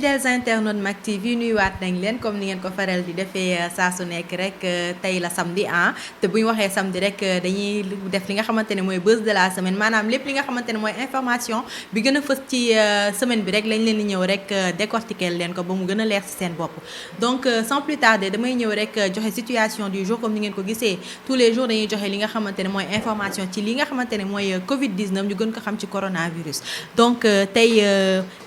fidèles internautes Mak TV nuyuwaat nañ leen comme ni ngeen ko faral di defee saa su nekk rek tey la samedi te bu ñu waxee samedi rek dañuy def li nga xamante ne mooy buzz de la semaine maanaam lépp li nga xamante ne mooy information bi gën a fës ci semaine bi rek lañ leen di ñëw rek décortiquer leen ko ba mu gën a leer ci seen bopp. donc sans plus tarder damay ñëw rek joxe situation du jour comme ni ngeen ko gisee tous les jours dañuy joxe li nga xamante ne mooy information ci li nga xamante ne mooy Covid 19 ñu gën ko xam ci coronavirus. donc tey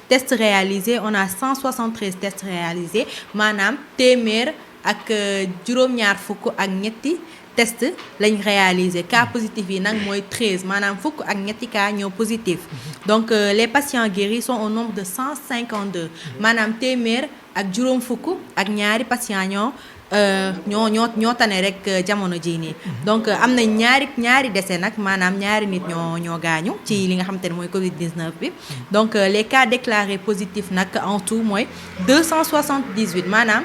test réalisé on a 173 tests réalisés maanaam téeméer ak juróom-ñaar fukk ak ñetti test lañ réalisé cas positif yi nag mooy 13 maanaam fukk ak ñetti cas ñoo positif donc les patients guéris sont au nombre de 152 maanaam téeméer ak juróom fukk ak ñaari patients ñoo tane rek jamono jii nii donc am na ñaari décès nag maanaam ñaari nit ñoo gaañu ci li nga xamante ne mooy Covid 19 bi donc les cas déclarés positifs nag en tout mooy 278 maanaam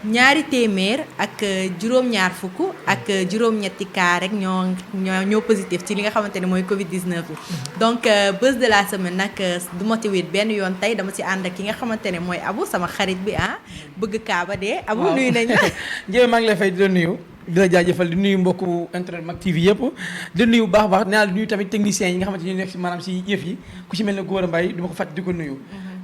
ñaari téeméer ak juróom-ñaar fukk ak juróom-ñetti cas rek ñoo positif ci li nga xamante ne mooy Covid 19 bi donc buzz de la semaine nag du ma ci wéet benn yoon tey dama ci ànd ak ki nga xamante ne mooy Abou sama xarit bi bëgg kaaba dee. Abou nuyu nañ la. Ndiémé maa ngi lay fay di la nuyu di la jaajëfal di nuyu mbokku internet Mak TV yëpp di nuyu bu baax a baax nee naa di nuyu tamit techniciens yi nga xamante ne ñu nekk si maanaam si yëf yi ku ci mel ne Gora Mbaye du ma ko fàtte di ko nuyu.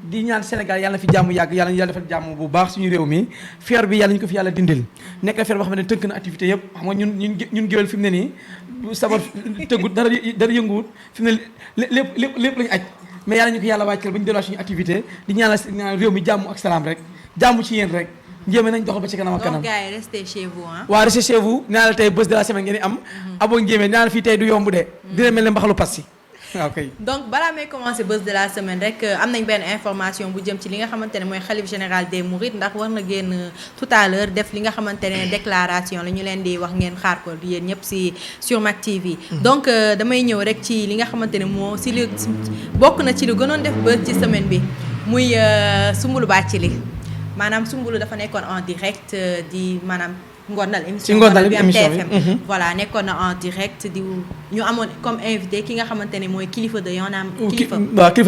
di ñaan Sénégal yàlla na fi jàmm yàgg yàlla defal jàmm bu baax suñu réew mi feer bi yàlla ñu ko fi yàlla dindil nekk na feer boo xam ne tënk na activité yëpp xam nga ñun géwél fi mu ne nii sabar tëggut dara yënguwut fi mu ne lépp lañu aj mais yàlla ñu ko yàlla wàccal ba ñu delluwaat suñu activité di ñaanal réew mi jàmm ak salaam rek jàmm ci yéen rek Ndiémé nañ doxal ba ci kanam ak kanam. donc gars yi restez chez vous waaw restez chez vous nee naa la tey buzz de la semaine ngeen di am Abou Ndiémé nee naa la fii tey du yomb de dina mel ne mbaxalu passi ok donc balaa may commencer buzz de la semaine rek am nañ benn information bu jëm ci li nga xamante ne mooy xalif général des Mourides ndax war na génn tout à l'heure def li nga xamante ne déclaration la ñu leen di wax ngeen xaar ko yéen ñëpp ci sur Mak TV. donc damay ñëw rek ci li nga xamante ne moo ci li bokk na ci lu gënoon def buzz ci semaine bi muy Soumboulou Bathily maanaam Soumboulou dafa nekkoon en direct di maanaam. Ngondal émission bi am TFM voilà nekkoon na en direct di ñu amoon comme invité ki nga xamante ne mooy kilifa de yoonam kilifa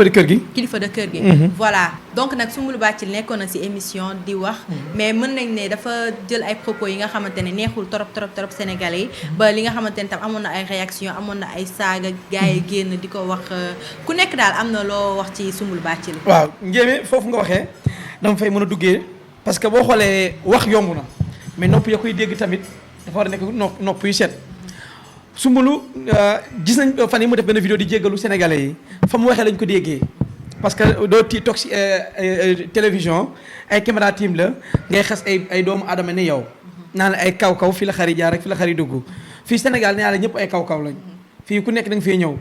de kër gi voilà donc nag Soumboulou Bathily nekkoon na ci émission di wax mais mën nañ ne dafa jël ay propos yi nga xamante ne neexul trop sénégalais yi ba li nga xamante ne tam amoon na ay réaction amoon na ay saaga gars yi génn di ko wax ku nekk daal am na loo wax ci Soumboulou Bathily waaw Ndiémé foofu nga waxee dama fay mën a duggee parce que boo xoolee wax yomb na mais nopp ya koy dégg tamit dafa war a nekk nopp yu set Soumboulou gis nañ fan yi mu def benn vidéo di jéggalu sénégalais yi fa mu waxee lañ ko déggee parce que doo toog si télévision ay caméra team la ngay xas ay doomu aadama ne yow naa la ay kaw-kaw fi la xari jaar rek fi la xari dugg fii Sénégal nee naa la ñëpp ay kaw-kaw lañ fii ku nekk da nga fee ñëw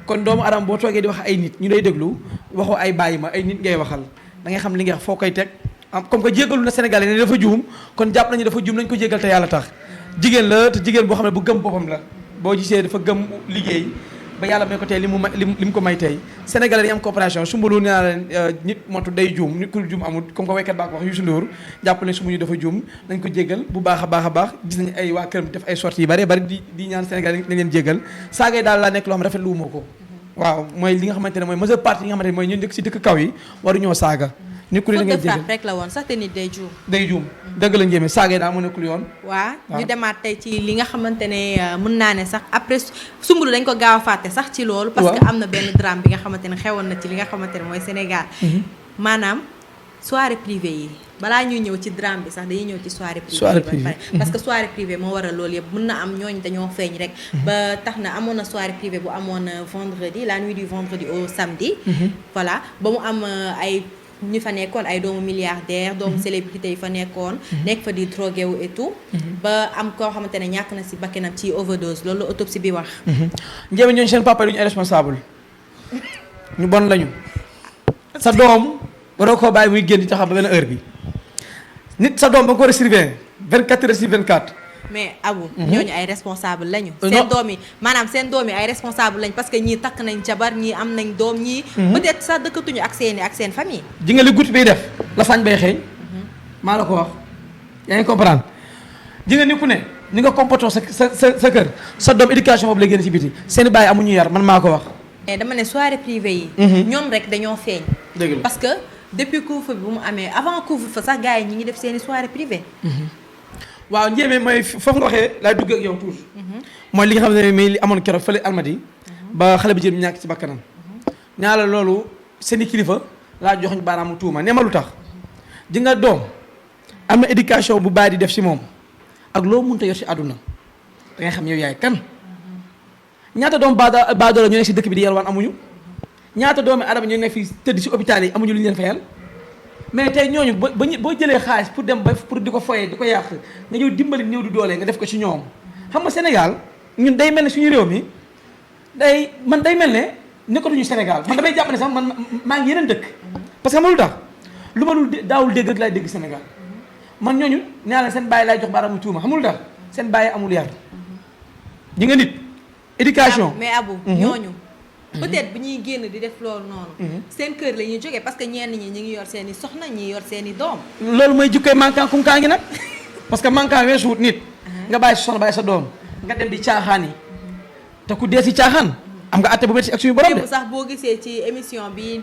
kon doomu aadama boo toogee di wax ay nit ñu lay déglu waxoo ay bàyyi ma ay nit ngay waxal da ngay xam li ngay wax foo koy teg comme que jégalu na Sénégalais ne dafa juum kon jàpp nañu dafa juum nañ ko jégal te yàlla tax jigéen la te jigéen boo xam ne bu gëm boppam la boo gisee dafa gëm liggéey ba yàlla may ko tey li mu ko may tey Sénégalais dañu am coopération Soumboulou nee naa leen nit motu day juum nit ku juum amul comme que waykat baa ko wax Youssou Ndour jàpp ne Soumboulou dafa juum nañ ko jégal bu baax a baax gis nañu ay waa këram def ay sorties yu bari di ñaan Sénégalais nañ leen jégal saagay daal laa nekk loo xam rafet lu moo ko waaw mooy li nga xamante ne mooy majeure partie yi nga xamante ne mooy ñu dëkk si dëkk kaw yi waruñoo saaga nit ku ne ngay jégal rek la woon sax te nit day juum dëgg la Ndiémé saagee daa mu nekkul yoon waaw ñu demaat tey ci li nga xamante ne mën naa ne sax après Soumboulou dañ ko gaaw a fàtte sax ci loolu parce que am na benn drame bi nga xamante ne xewoon na ci li nga xamante ne mooy Sénégal maanaam soirée privée yi balaa ñuy ñëw ci drame bi sax dañuy ñëw ci soirée privée parce que soirée privée moo waral loolu yëpp mën na am ñooñ dañoo feeñ rek ba tax na amoon na soirée privée bu amoon vendredi la nuit du vendredi au samedi voilà ba mu am ay ñu fa nekkoon ay doomu milliardaire doomu célébrité yi fa nekkoon nekk fa di drogué wu et tout ba am koo xamante ne ñàkk na si bakkanam ci overdose loolu autopsie bi wax Ndiémé ñooñu seen papa duñu ay responsable ñu bon lañu sa doom waroo koo bàyyi muy génn di taxaw ba benn heure bi nit sa doom ba nga ko war a surveiller 24 heures sur 24 mais Abou ñooñu ay responsable lañu seen doom yi ay responsable lañ parce que ñii takk nañ jabar ñii am nañ doom ñii peut-être sax dëkkatuñu ak seen famille ji nga li goutte biy def la sañ bay xeeñ maa la ko wax yaa ngi comprendre ji nga ni ku ne ni nga comportement sa kër sa doom éducation boobu lay génn ci biti seen bàyyi amuñu yar man maa ko wax mais dama ne soirée privée yi ñoom rek dañoo feeñ parce que depuis couvre-feu bi bu mu amee avant couvre-feu sax gars yi ñi ngi def seeni soirée privée. waaw njéeme mooy foofu nga waxee laay dugg ak yow toujours. mooy li nga xam ne mais li amoon keroog fële Almadi. ba xale bi jëm ñàkk ci bakkanam. ñaala loolu seeni kilifa laa joxoñ baaraamu tuuma nee ma lu tax di nga doom am na éducation bu bàyyi di def si moom ak loo mënta yor si àdduna da ngay xam yow yaay kan. ñaata doom baadoola ñu nekk si dëkk bi di yalwaan amuñu ñaata doomi adama ñu nekk fii tëdd si hôpital yi amuñu lu ñu leen fayal mais tey ñooñu boo jëlee xaalis pour dem ba pour di ko foyee di ko yàq nga ñëw dimbali néew du doole nga def ko ci ñoom xam nga Sénégal ñun day mel ne suñu réew mi day mel ne nekkatuñu Sénégal man damay jàpp ne sax man maa ngi yeneen dëkk parce que ma lu tax lu ma dul daawul dégg rek laay dégg Sénégal man ñooñu nee na seen bàyyi laay jox baaraamu tuuma xamul tax seen bàyyi amul yar ji nga nit éducation mais Abou ñooñu peut-être bu ñuy génn di def loolu noonu seen kër la ñuy jógee parce que ñenn ñi ñu ngi yor seen i soxna ñi yor seen i doom loolu mooy jukkee manquant kunkaa ngi nag parce que manquant weesuwut nit nga bàyyi sa soxna bàyyi sa doom nga dem di caaxaan yi te ku dee si caaxaan am nga atte bu métti ak suñu borom de sax boo gisee ci émission bi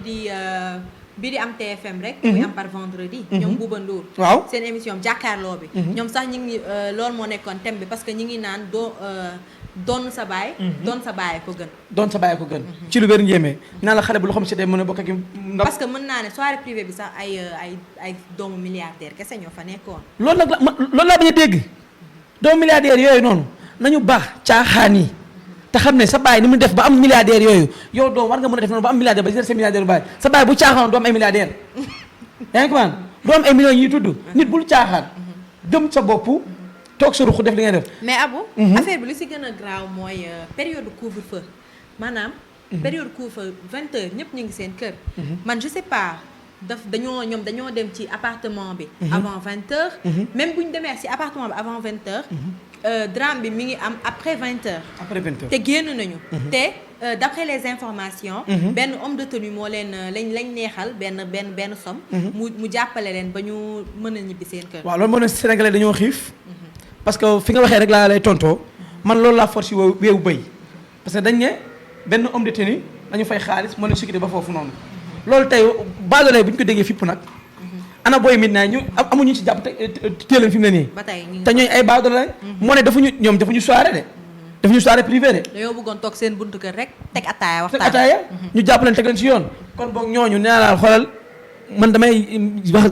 di am TFM rek muy am par vendredi ñoom Bouba Ndour waaw seen émission jàkkaarloo bi ñoom sax ñi ngi loolu moo nekkoon thème bi parce que ñi ngi naan doon sa baay doon sa baay ko gën doon sa baay ko gën ci lu wér njéemee naa la xale bu loo xam si day mën a bokk ak ndaw parce que mën naa ne soirée privée bi sax ay doomu milliardaire kese ñoo fa nekkoon loolu nag loolu laa bañ a dégg doomu milliardaire yooyu noonu nañu baax caaxaan yi te xam ne sa baay ni mu def ba am milliardaire yooyu yow doom war nga mën a def noonu ba am milliardaire ba jël sa milliardaire bu baay sa baay bu caaxaan doo am ay milliardaire yaa ngi ko man doo am ay millions yi tudd nit bul caaxaan gëm sa bopp toog sa ruq def li ngay def mais Abou affaire bi li si gën a graaw mooy période couvre-feu maanaam période couvre-feu 20h ñëpp ñu ngi seen kër man je sais pas ñoom dañoo dem ci appartement bi avant 20h même bu ñu demee si appartement bi avant 20h drame bi mi ngi am après 20h te génn nañu te d'après les informations benn homme de tenue moo leen lañ neexal benn somme mu jàppale leen ba ñu mën a ñibbi seen kër waaw loolu moo ne Sénégalais dañoo xiif parce que fi nga waxee rek laa lay tontoo man loolu laa force weewu bëy parce que dañ ne benn homme de tenue dañu fay xaalis moo leen sécurité ba foofu noonu loolu tey baadoole bu ñu ko déggee fipp nag ana booy mit naa ñu amuñu ci jàpp téeleen fi mu ne nii te ñooñu ay baadoole lañ moo ne dafuñu soirée de dafuñu soirée privée de dañoo bëggoon toog seen buntu kër rek teg ataaya waxtaan ñu jàpp leen teg leen ci yoon kon boog ñooñu nee naa xoolal man damay wax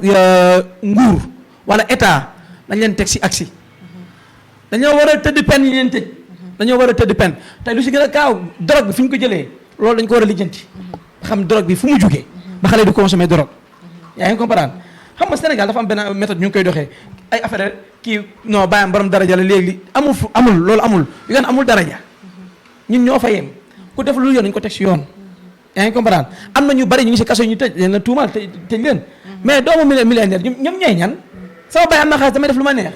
nguur wala état dañ leen teg si aksi dañoo war a tëdd pen yi leen tëj dañoo war a tëdd pen tey lu si gën a kaaw drogue bi fi ñu ko jëlee loolu dañ ko war a lijjanti xam drogue bi fu mu jugee ba xale du consommer drogue yaa ngi comprendre xam nga Sénégal dafa am benn méthode ñu ngi koy doxee ay affaire kii non bàyyam borom daraja la léegi amul loolu amul yu ngeen amul daraja ñun ñoo fa yem ku def lu yoon dañu ko teg si yoon yaa ngi comprendre am na ñu bari ñu ngi si kaso ñu tëj leen la tuumaal tëj leen mais doomu millionnaire ñoom ñooy ñan sama bàyyi am na xaalis damay def lu ma neex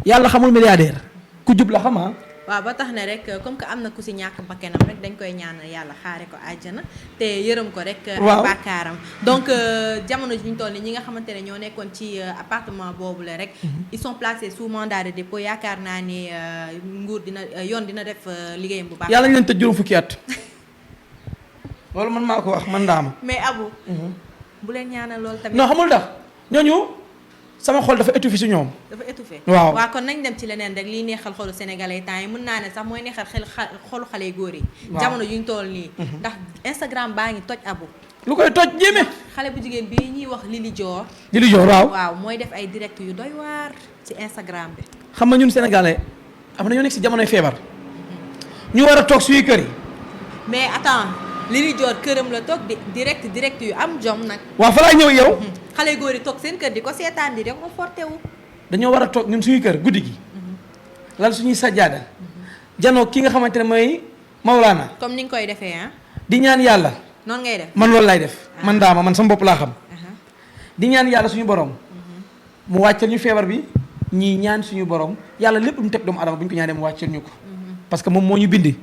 yàlla xamul milliardaire ku jub la xam waaw ba tax ne rek comme que am na ku si ñàkk bakkanam rek dañ koy ñaanal yàlla xaare ko àjjana te yërëm ko rek ay bàkkaaram donc jamono ji ñu toll ni ñi nga xamante ne ñoo nekkoon ci appartement boobu la rek ils sont placés sous mandat de dépôt yaakaar naa ni nguur yoon dina def liggéeyam bu baax yàlla ñu leen tëj juróom fukki at loolu man maa ko wax man ndaama mais Abou bu leen ñaanal loolu tamit non xamul tax ñooñu sama xol dafa étouffé si ñoom. dafa étouffé waaw kon nañ dem ci leneen rek liy neexal xolu sénégalais temps yi mën naa ne sax mooy neexal xolu xale góor yi. jamono yu ñu toll nii. ndax Instagram baa ngi toj Abou. lu koy toj jéeme. xale bu jigéen bi ñuy wax Lili Dior. Lili Dior waaw mooy def ay direct yu doy waar ci Instagram bi. xam nga ñun sénégalais am na ñoo nekk si jamonoy feebar. ñu war a toog suñuy kër yi. mais attends Lili Dior këram la toog direct yu am jom nag. waaw fa laa ñëw yow. xale góor yi toog seen kër di ko seetaan di rek ko forté wu. dañoo war a toog ñun suñuy kër guddi gi. lal suñuy sajjaada. janoo ki nga xamante ne mooy Maulana. comme ni nga koy defee di ñaan yàlla. noonu ngay def man loolu lay def. man daama man sama bopp laa xam. di ñaan yàlla suñu borom. mu wàccal ñu feebar bi ñii ñaan suñu borom yàlla lépp lu mu teg doomu adama bu ñu ko ñaanee mu wàccal ñu ko. parce que moom moo ñu bind.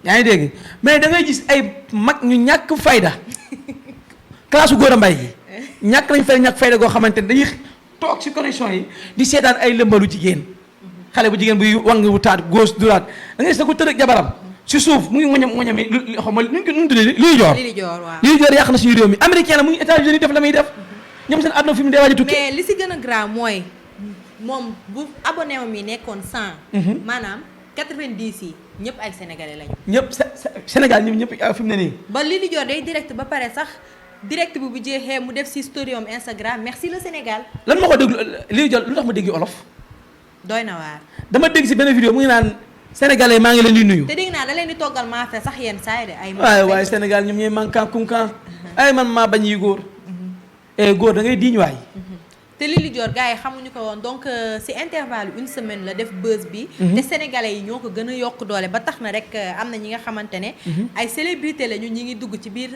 yaa ngi dégg mais da ngay gis ay mag ñu ñàkk fayda classe góor a mbay yi ñàkk nañ fay ñàkk fayda goo xamante ne dañuy toog ci connexion yi di seetaan ay lëmbalu jigéen xale bu jigéen buy wang wu taat gauche droite da ngay gis ne ko tëdd ak jabaram si suuf mu ngi ngoñami xaw ma nu mu tuddee Lili Dior. Lili Dior waaw. Lili Dior yàq na suñu réew mi américain la mu ngi États-Unis def la muy def ñoom seen àdduna fi mu dee waaj a tukki. mais li si gën a grave mooy moom bu abonné am yi nekkoon 100. maanaam 90 yi ñëpp ay sénégalais lañu. ñëpp Sénégal ñëpp fi mu ne nii. ba Lili Dior day direct ba pare sax direct bi bu jeexee mu def si story am Instagram merci le Sénégal. lan ma ko déglu Lili Dior lu tax ma dégg olof. doy na waar. dama dégg si benn vidéo mu ngi naan sénégalais maa ngi leen di nuyu. te dégg naa da leen di toggal maafe sax yenn saa yi de ay. waaye Sénégal ñoom ñooy manquant kunkan ay man maa bañ yi góor. góor da ngay diñ waay. te Lili Dior gars yi xamuñu ko woon donc si intervalle une semaine la def buzz bi. te sénégalais yi ñoo ko gën a yokk doole ba tax na rek am na ñi nga xamante ne. ay célébrité la ñi ngi dugg ci biir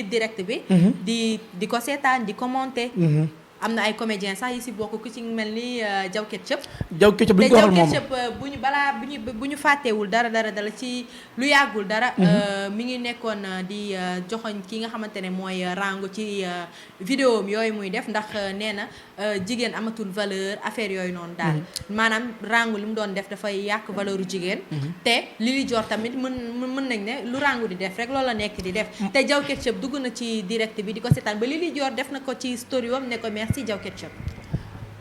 direct bi. di ko seetaan di commenter. am na ay comédiens sax yi si bokk ku ci mel ni Diaw Ketchup. Diaw Ketchup lu ñu ko waxal moom te Diaw Ketchup bu ñu fàttewul dara ci lu yàggul dara. mi ngi nekkoon di joxoñ ki nga xamante ne mooy Rango ci vidéo am yooyu muy def ndax nee na jigéen amatul valeur affaire yooyu noonu daal. maanaam Rango li mu doon def dafay yàq valeuru jigéen. te Lili Dior tamit mën nañ ne lu Rango di def rek loolu la nekk di def. te Diaw Ketchup dugg na ci direct bi di ko seetaan ba Lili Dior def na ko ci story wam ne ko merci Diaw Ketchup.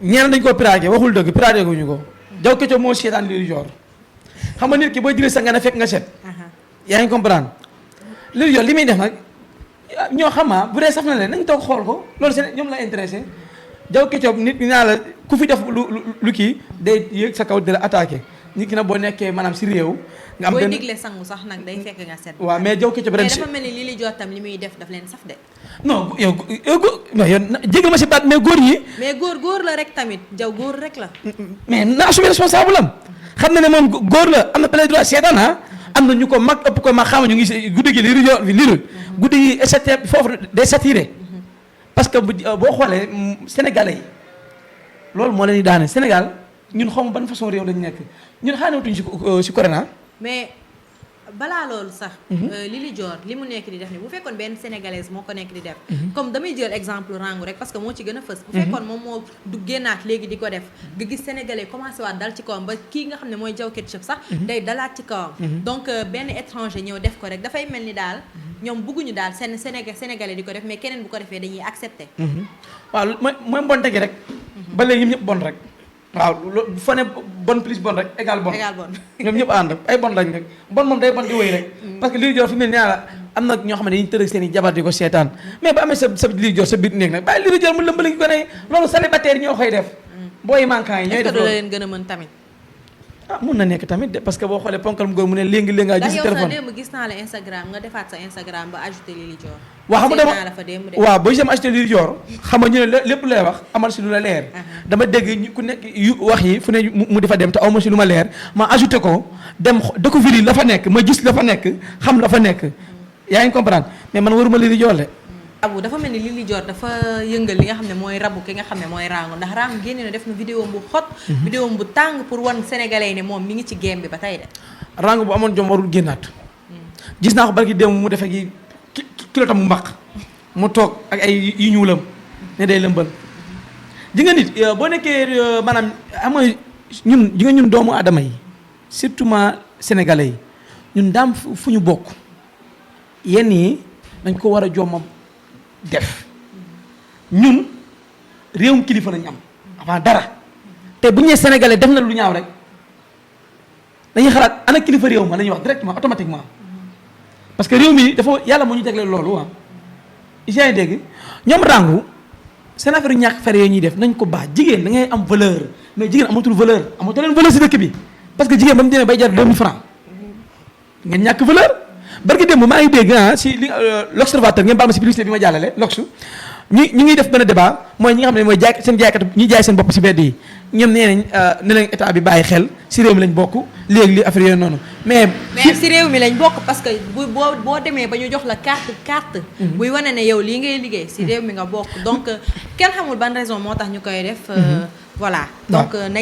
ñeneen dañ koo piraté waxul dëgg piraté guñu ko. Diaw Ketchup moo seetaan Lili Dior xam nga nit ki booy jëlee sa nga ne fekk nga set. yaa ngi comprendre Lili Dior li muy def nag ñoo xamaa bu dee saf na leen nañ toog xool ko loolu seen ñoom la intéressé Diaw Ketchup nit ñi naa la ku fi def lu kii day yéeg sa kaw di la attaqué nit ki nag boo nekkee maanaam si réew. nga am booy digle sangu sax nag day fekk nga set. waaw mais Diaw Ketchup ren mais dafa mel ni Lili Dior tam li muy def daf leen saf de. non yow jégal ma si baat mais góor ñi. mais góor la rek tamit Diaw góor rek la. mais na assumé responsable am xam na ne moom góor la am na plein droit seetaan am na ñu ko mag ëpp ko mag xam ñu ngi si guddi gi Lili Dior guddi gi et foofu day saturé parce que boo xoolee sénégalais yi loolu moo leen di daane Sénégal ñun xaw ma ban façon réew lañu nekk ñun xaanatuñ si corona. mais balaa loolu sax. Lili Dior li mu nekk di def ni bu fekkoon benn sénégalaise moo ko nekk di def. comme damay jël exemple Rango rek parce que moo ci gën a fës. bu fekkoon moom moo du génnaat léegi di ko def nga gis sénégalais commencé waat dal ci kawam ba kii nga xam ne mooy Diaw Ketchup sax. day dalaat ci kawam. donc benn étranger ñëw def ko rek dafay mel ni daal ñoom bëgguñu daal sénégalais di ko def mais keneen bu ko defee dañuy accepter. waaw mooy mbonte gi rek. ba léegi ñëpp bon rek. waaw loolu bu fa ne bon plus bon rek égal bon ñoom ñëpp ànd ay bon lañ rek bon moom day bon di wéy rek parce que Lili Dior fi mu ne nii la am na ñoo xam ne dañuy tërëg seen i jabar di ko seetaan mais ba amee sa Lili Dior sa biir néeg nag bàyyi Lili Dior mu lëmbale gi ko ne loolu célibataire ñoo koy def booy manquant yi ñooy def loolu leen gën a mën tamit mun na nekk tamit de parce que boo xoolee ponkal mu góor mu ne léegi nga gis téléphone ndax yow sax gis naa la Instagram nga defaat sa Instagram ba ajouté Lili Dior waaw xam nga waaw boo gisee ma ajouté Lili Dior xam nga ñu ne lépp lay wax amal si lu la leer dama dégg ku nekk yu wax yi fu ne mu di fa dem te aw ma si lu ma leer ma ajouté ko dem découvrir la fa nekk ma gis la fa nekk xam la fa nekk yaa ngi comprendre mais man waruma Lili Dior de Abou dafa mel ni Lili Dior dafa yëngal li nga xam ne mooy rabu ki nga xam ne mooy Rango ndax Rango génne na def na vidéo bu xot vidéo bu tàng pour wan sénégalais yi ne moom mi ngi ci game bi ba tey de Rango bu amoon jom warul génnaat gis naa ko barki démb mu defee gi kilotam mu mbaq mu toog ak ay yu ñuulam ne day lëmbal ji nga nit boo nekkee maanaam xam nga ñun doomu aadama yi surtout ma sénégalais yi ñun daam fu ñu bokk yenn yi dañ ko war a jommam def ñun réewum kilifa lañu am avant dara te bu ñu nee sénégalais def na lu ñaaw rek dañuy xalaat ana kilifa réew ma la ñuy wax directement automatiquement parce que réew mi dafa yàlla moo ñu jagleel loolu yaa ngi dégg ñoom Rango seen affaire ñàkk fere yooyu ñuy def nañ ko baax jigéen da ngay am valeur mais jigéen amatul valeur amatul leen valeur si dëkk bi parce que jigéen ba mu demee bay jar 2000 francs ngeen ñàkk valeur barki démb maa ngi dégg si li l'observateur ngeen baal ma si publicité bi ma jàllale loxu ñu ngi def benn débat mooy ñi nga xam ne mooy jaay seen jaaykat ñi jaay seen bopp si mbedd yi ñoom nee nañ ne leen état bi bàyyi xel si réew mi lañ bokk léegi li affaire yooyu noonu mais si réew mi lañ bokk parce que boo demee ba ñu jox la carte buy wane ne yow lii ngay liggéey si réew mi nga bokk donc kenn xamul ban raison moo tax ñu koy def voilà donc na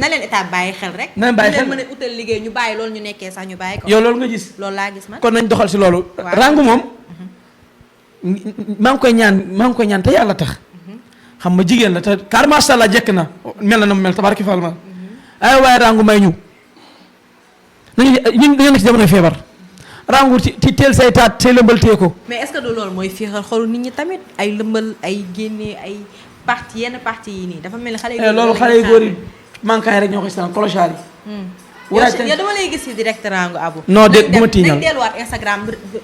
leen état bàyyi xel rek na bàyyi xel mën a utal liggéey ñu bàyyi loolu ñu nekkee sax ñu bàyyi ko yow loolu nga gis loolu laa gis man kon nañ doxal si loolu Rango moom maa ngi koy ñaan te yàlla tax xam ma jigéen la te car macha allah jekk na mel na mu mel tabaraki fall ma ay waaye Rango may ñu ñun dañoo nekk ci jamonoy feebar rangoor ci teel say taat say lëmbal tee ko. mais est-ce que du loolu mooy féexal xolu nit ñi tamit ay lëmbal ay génne ay parti yenn parti yi nii dafa mel ni xale yu loolu xale yu góor yi manquant yi rek ñoo koy seetaan clochard yi. yow dama lay gis ci direct rangu Abou. non de bu ma tiiñal nañ delluwaat Instagram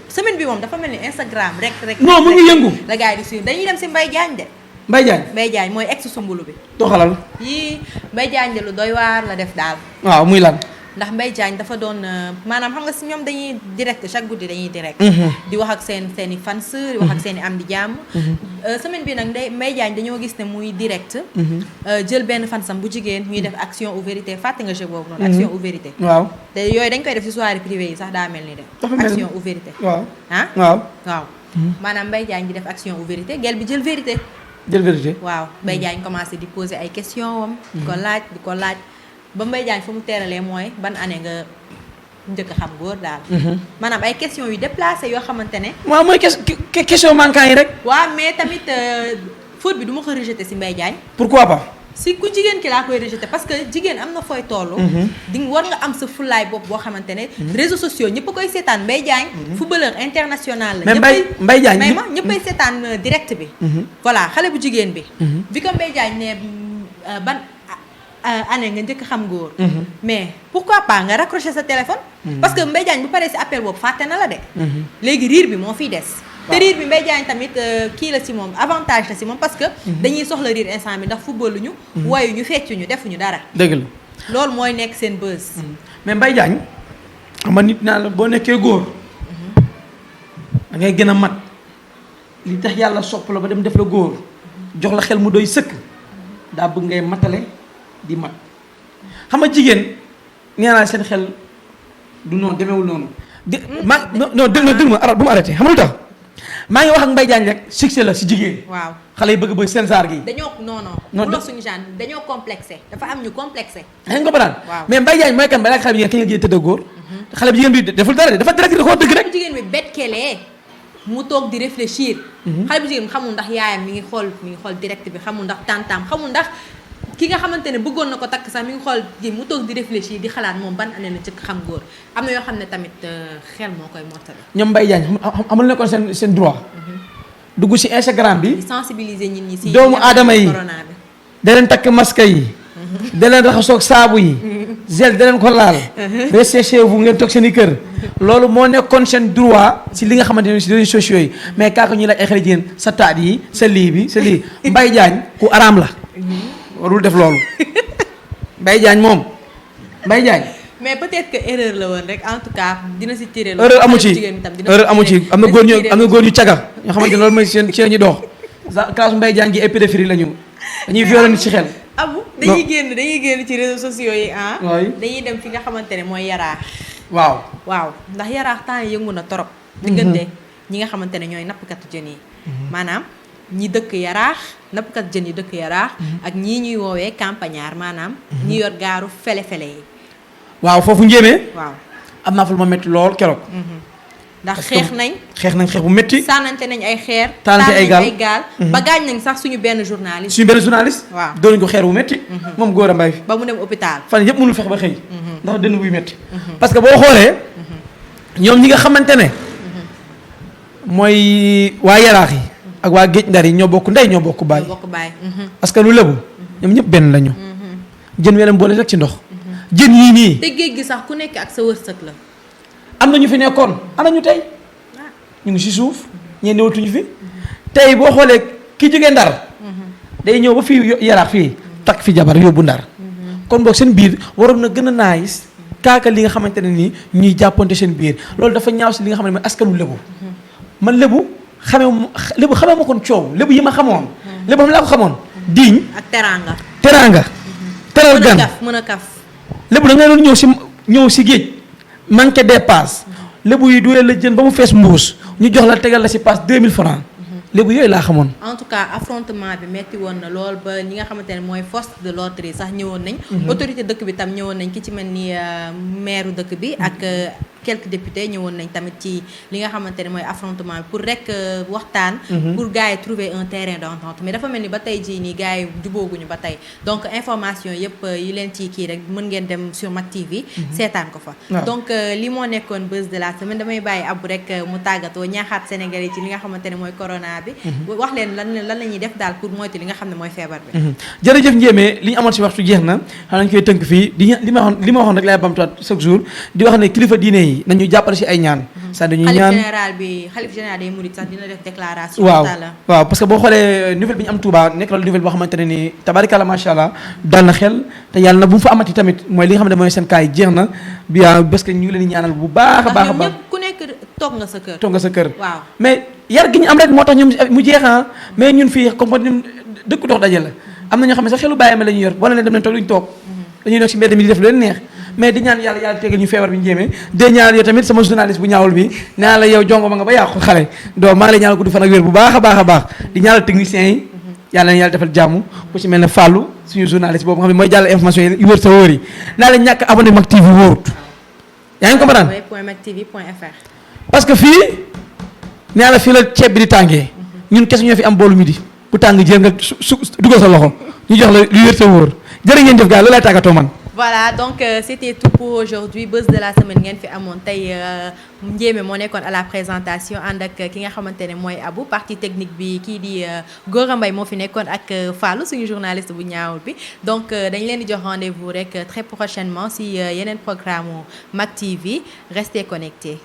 semaine bi moom dafa mel ni Instagram rek. non mu ngi yëngu. la gars yi di suivre dañuy dem ci Mbaye Diagne de. Mbaye Diagne mooy ex sumbulu bi. doxalal. yii Mbaye Diagne de lu doy waar la def daal. waaw muy lan. ndax Mbaye Diagne dafa doon maanaam xam nga si ñoom dañuy direct chaque guddi dañuy direct. di wax ak seen i fans di wax ak seen i am di jàmm. semaine bi nag Mbaye Diagne dañoo gis ne muy direct. jël benn fansam bu jigéen ñuy def action ou vérité fàtte nga jeu boobu noonu. action ou vérité. waaw te yooyu dañ koy def si soirée privée yi sax daa mel ni de. action ou vérité. waaw ah waaw. maanaam Mbaye Diagne di def action ou vérité gel bi jël vérité. waaw Mbaye Diagne commencé di poser ay questions am. di ko laaj. ba Mbaye Diagne fu mu teeralee mooy ban année nga njëkk a xam góor daal. maanaam ay questions yu déplacé yoo xamante ne. waaw mooy question manquant yi rek. waaw mais tamit faute bi du ma ko rejeté si Mbaye Diagne. pourquoi pas. si ku jigéen ki laa koy rejeté parce que jigéen am na fooy toll. di war nga am sa fulaay bopp boo xamante ne. réseaux sociaux ñëpp a koy seetaan Mbaye Diagne. footballeur international la. mais Mbaye Diagne may ma ñëppay seetaan direct bi. voilà xale bu jigéen bi. bi ko Mbaye Diagne ne ban. année nga njëkk xam góor. mais pourquoi pas nga raccrocher sa téléphone. parce que Mbaye Diagne bu paree si appel boobu fàtte na la de. léegi riir bi moo fiy des. te riir bi Mbaye Diagne tamit kii la si moom avantage la si moom parce que. dañuy soxla riir instant bi ndax football ñu. woyu ñu fecc ñu defuñu dara. dëgg la loolu mooy nekk seen buzz. mais Mbaye Diagne xam nga nit naa la boo nekkee góor. da ngay gën a mat li tax yàlla sopp la ba dem def la góor jox la xel mu doy sëkk daa bëgg ngay matale. di mat xam nga jigéen nee naa seen xel du noonu demewul noonu. dégg ma bu ma arrêté xam nga lu tax maa ngi wax ak Mbaye Diagne rek succès la si jigéen. waaw xale yi bëgg seen saar gi. dañoo non bu suñu genre dañoo complexé dafa am ñu complexé. xëy nga ko daan mais Mbaye Diagne mooy kan balaa xale bi jigéen kañ la jigéen tëdd góor. xale bi jigéen bi deful dara de dafa direct ko dëgg rek. jigéen bi betkelee mu toog di réfléchir. xale bu jigéen bi xamul ndax yaayam mi ngi xool direct bi xamul ndax tantam xamul ndax ki nga xamante ne bëggoon na ko takk sax mi ngi xool ji mu toog di réfléchir di xalaat moom ban année la njëkk xam góor am na yoo xam ne tamit xel moo koy mottali. ñoom Mbaye Diagne amul nekkoon seen droit. dugg ci Instagram bi. di sensibiliser nit ñi ci doomu aadama yi da leen takk masque yi. da leen raxasoog saabu yi. gel da leen ko laal. restez chez vous ngeen toog seen i kër. loolu moo nekkoon seen droit ci li nga xamante ne ci réseaux sociaux yi mais kaaka ñuy laaj ay xale jigéen sa taat yi sa lii bi sa lii Mbaye Diagne ku araam la. warul def loolu Mbaye Diagne moom Mbaye Diagne. mais peut-être que erreur la woon rek en tout cas dina si tiré. erreur amu ci am na góor ñu caga ñoo xamante ne loolu mooy seen ñu dox. classe Mbaye Diagne gi ay pédophiles la ñu dañuy violer nit ci xel. Abou dañuy génn ci réseaux sociaux yi ah. dañuy dem fi nga xamante ne mooy yaraax. waaw ndax yaraax temps yëngu na torop. diggante ñi nga xamante ne ñooy nappkatu jën yi. maanaam. ñi dëkk yaraax nappkat jën yi dëkk yaraax ak ñii ñuy woowee campagnard maanaam ñi yor gaaru fele-fele yi waaw foofu njéemee waaw am naa fa lu ma métti lool keroog ndax xeex nañ bu métti sànnante nañ ay xeer tànnante ay gaal ba gaañ nañ sax suñu benn journaliste waaw doonañ ko xeer bu métti moom góor a mbay fi ba mu dem hôpital fan yëpp mënul fex ba xëy ndax dënn buy métti parce que boo xoolee ñoom ñi nga xamante ne mooy waa yaraax yi ak waa géej ndar yi ñoo bokk ndey ñoo bokk baay parce que lu lébu ñoom ñëpp benn lañu jën welam boole rek ci ndox jën yii nii te géej gi sax ku nekk ak sa wërsëg la am na ñu fi nekkoon ana ñu tey ñu ngi si suuf ñee newatuñu fi tey boo xoolee ki jógee ndar day ñëw ba fii yaraax fii takk fi jabar yóbbu ndar kon boog seen biir waroon na gën a naayis kaaka li nga xamante ne nii ñuy jàppante seen biir loolu dafa ñaaw si li nga xam ne mooy askanu lébu man lébu xamee ma kon coow lébu yi ma xamoon lébu xam laa ko xamoon diiñ ak teraanga teral gan mën a kaf lébu da ngay doon ñëw si géej manqué dépasse lébu yi duwee la jën ba mu fees mbuus ñu jox la tegal la si passe 2000 francs lébu yooyu laa xamoon en tout cas affrontement bi metti woon na lool ba ñi nga xamante ne mooy force de l'ordre yi sax ñëwoon nañ autorité dëkk bi tam ñëwoon nañ ki ci mel ni maire dëkk bi ak quelques députés ñëwoon nañ tamit ci li nga xamante ne mooy affrontement bi pour rek waxtaan. pour gars yi trouver un terrain d'entente mais dafa mel ni ba tey jii nii gars yi jubóoguñu ba tey donc information yëpp yi leen ci kii rek mën ngeen dem sur Mak TV. seetaan ko fa. donc li moo nekkoon buzz de la semaine damay bàyyi Abou rek mu tàggatoo ñaaxaat Sénégalais ci li nga xamante ne mooy corona bi. wax leen lan la ñuy def daal pour moytu li nga xam ne mooy feebar bi. jërëjëf Ndiémé li ñu amoon si waxtu jeex na xam nañ koy tënk fii li ma waxoon rek laay bamtuwaat chaque jour di wax ne kilifa diine yi nañu jàppale si ay ñaan. sax dañuy ñaan xalif général des mourides sax dina def déclaration. waaw parce que boo xoolee nouvelle bi ñu am Touba nekk na nouvelle boo xamante ne nii tabarikàlla macha allah dal na xel te yàlla na bu mu fa amati tamit mooy li nga xam ne mooy seen kaay jeex na bi parce que ñu ngi leen di ñaanal bu baax a baax a baax ku nekk toog nga sa kër. toog nga sa kër. waaw mais yar gi ñu am rek moo tax ñoom mu jeexaa mais ñun fii comme ñun dëkk dox daje la am na ñoo xam ne sax xelu bàyyi ma la ñuy yor boo leen dem leen toog duñ toog dañuy nekk si mbedd mi di def lu leen neex mais di ñaan yàlla tegal ñu feebar bi Ndiémé de ñaan yow tamit sama journaliste bu ñaawul bi ñaan la yow jongo ma nga ba yàqu xale doo maa ngi lay ñaanal gudd fan ak wér bu baax a baax a baax di ñaanal techniciens yi yàlla na yàlla defal jàmm ku ci mel ne Fallou suñu journaliste boobu nga xam ne mooy jàll information yi wër sa wóor yi naa la ñàkk abonné Mak TV wóorut yaa ngi comprendre .mactv.fr parce que fii nee la fii la ceeb bi di tàngee ñun kese ñoo fi am boolu midi bu tàng jër nga su dugal sa loxo ñu jox la lu wér sa wóor jërë ngeen jëf gaa loolu lay tàggatoo man. Voilà, donc c'était tout pour aujourd'hui. Buzz de la semaine ngeen fi amoon tey Ndiémé moo nekkoon à la présentation ànd ak ki nga xamante ne mooy Abou partie technique bi kii di Gora Mbaye moo fi nekkoon ak Fallou suñu journaliste bu ñaawul bi donc dañ leen di jox rendez-vous rek très prochainement si yeneen programme Mak TV restez connectés.